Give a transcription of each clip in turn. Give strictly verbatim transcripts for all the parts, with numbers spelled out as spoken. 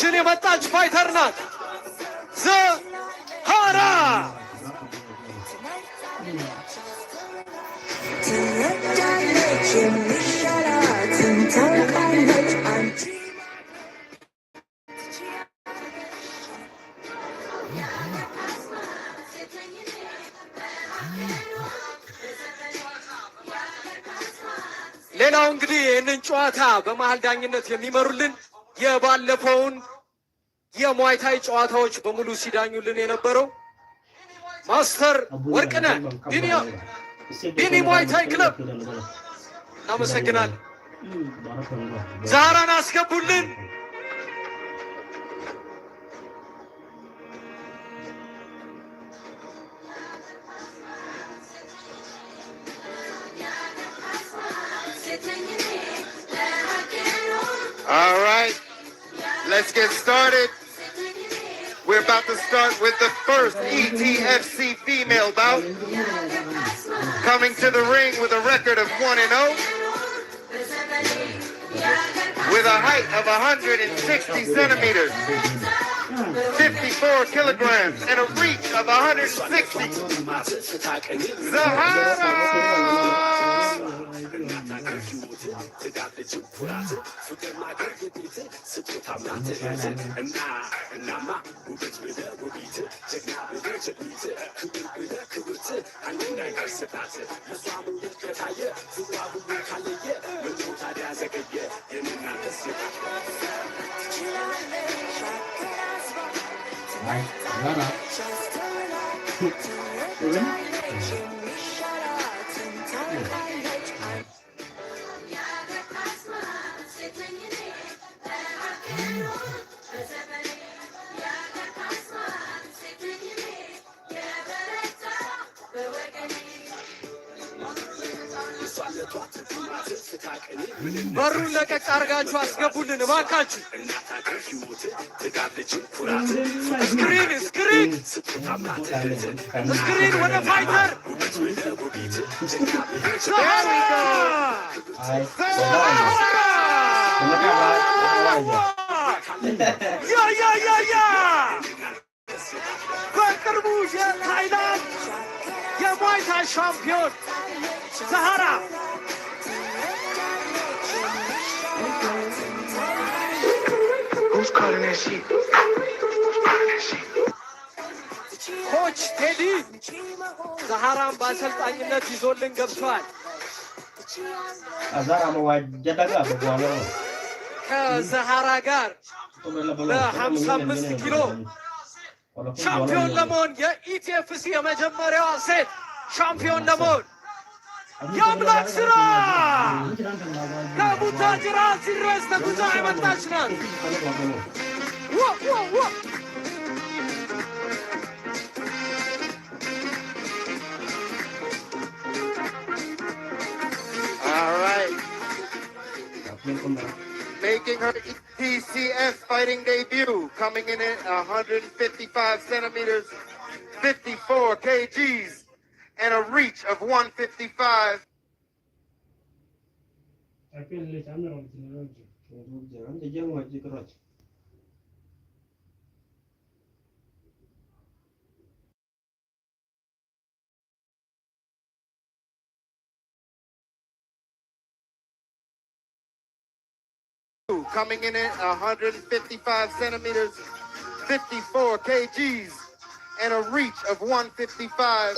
ችን የመጣች ፋይተር ናት። ዘሃራ ትረዳለች የሚሻላትን ታውቃለች አንቺ ሌላው እንግዲህ ይህንን ጨዋታ በመሀል ዳኝነት የሚመሩልን የባለፈውን የሙዋይታይ ጨዋታዎች በሙሉ ሲዳኙልን የነበረው ማስተር ወርቅነህ ቢኒ፣ ቢኒ ሙዋይታይ ክለብ እናመሰግናለን። ዛራን አስገቡልን። All right, let's get started. We're about to start with the first E T F C female bout. Coming to the ring with a record of one and oh, with a height of a hundred and sixty centimeters, fifty-four kilograms, and a reach of a hundred sixty. Zahara! በሩን ለቀቅ አርጋችሁ አስገቡልን እባካችሁ። ስክሪን ስክሪን ስክሪን ወደ ፋይተር። ያ ያ ያ ያ በቅርቡ የታይላንድ የሙዋይታይ ሻምፒዮን ዛሃራ Who's calling that shit? Who's calling that shit? ኮች ቴዲ ዛሃራን በአሰልጣኝነት ይዞልን ገብቷል። Azara ma wa jadaga ba gwalo. ከዛሃራ ጋር በ ሀምሳ አምስት ኪሎ ሻምፒዮን ለመሆን የ E T F C የመጀመሪያዋ ሴት ሻምፒዮን ለመሆን የአምላክ ስራ ከቡታጅራ ድረስ ተጉዛ የመጣች ናት። ዋ ዋ ዋ All right. Making her T C F fighting debut, coming in at one hundred fifty-five centimeters, fifty-four K Gs, and a reach of one fifty-five. Coming in at one hundred fifty-five centimeters, fifty-four K Gs, and a reach of one fifty-five.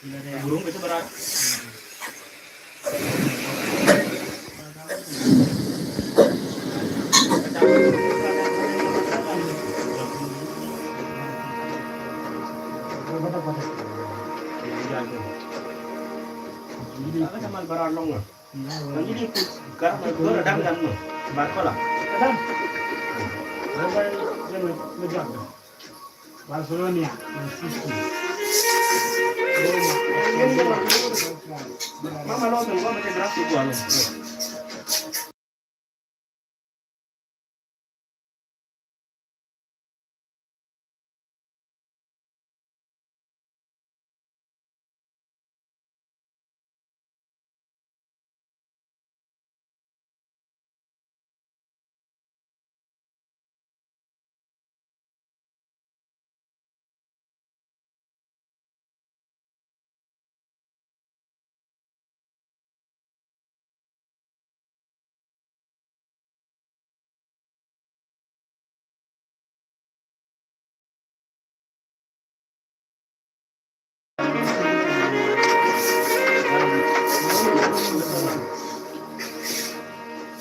Gurung itu berat. Apa sama berat longga? Nanti di kar ma gora dam dam no. Barcola. Barcelona, Man City. Mama lo tengo que gracias igual.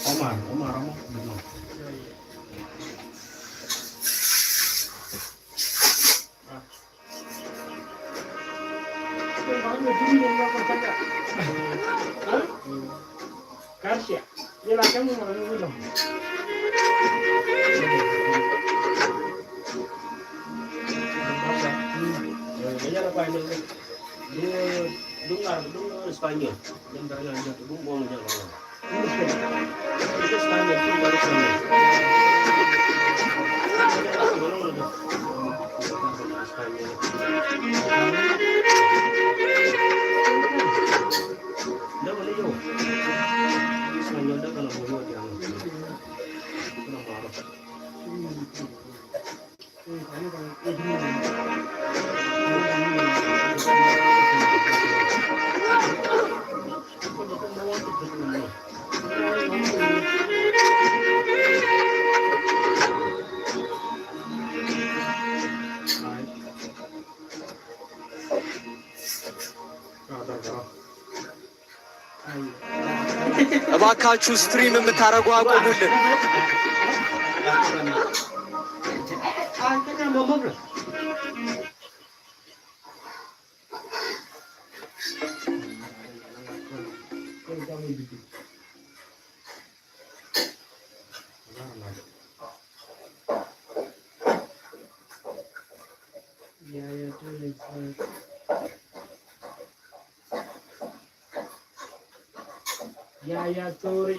Omar, Omar, Omar. Garcia. እባካችሁ ስትሪም የምታረጉ አቁሙልን። Yaya Toure.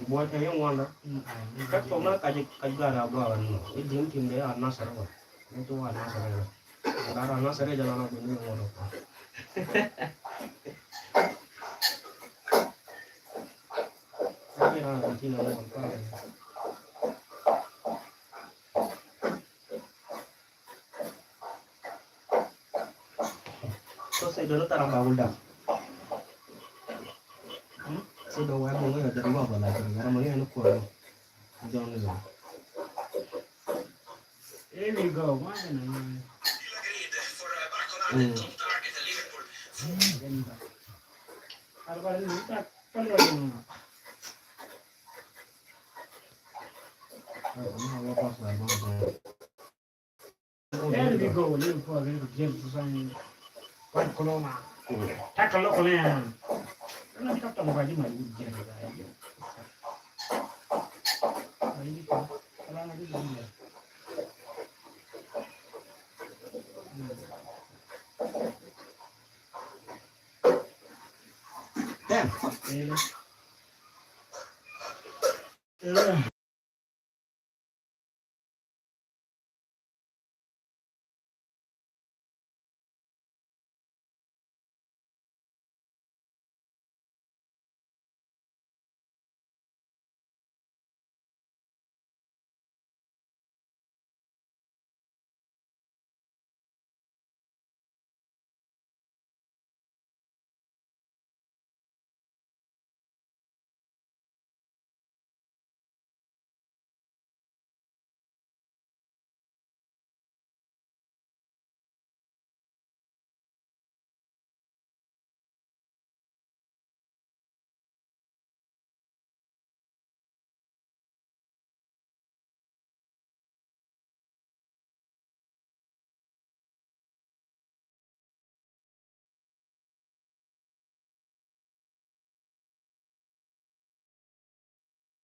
Buat kɛ yɛn ŋuanda. Kä tɔk na kac kac gar a gɔaa ni i̱ di̱ŋ tim dee a nasar wa. Ni tu wa nasar wa. Gar a nasar jɛ lana bini ŋuɔdɔ. Ni ra ni ti na ŋuɔdɔ. So sɛ dɔn tara ba wul dam. Sɛ dɔn wa mo ŋa dɔn ba ba la dɔn ya ma ŋa ni ko. Dɔn ni. Here we go. Mm.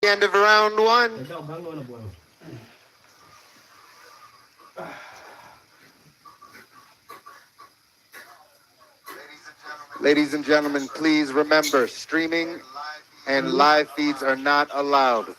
end of round one. Ladies and gentlemen, please remember, streaming and live feeds are not allowed.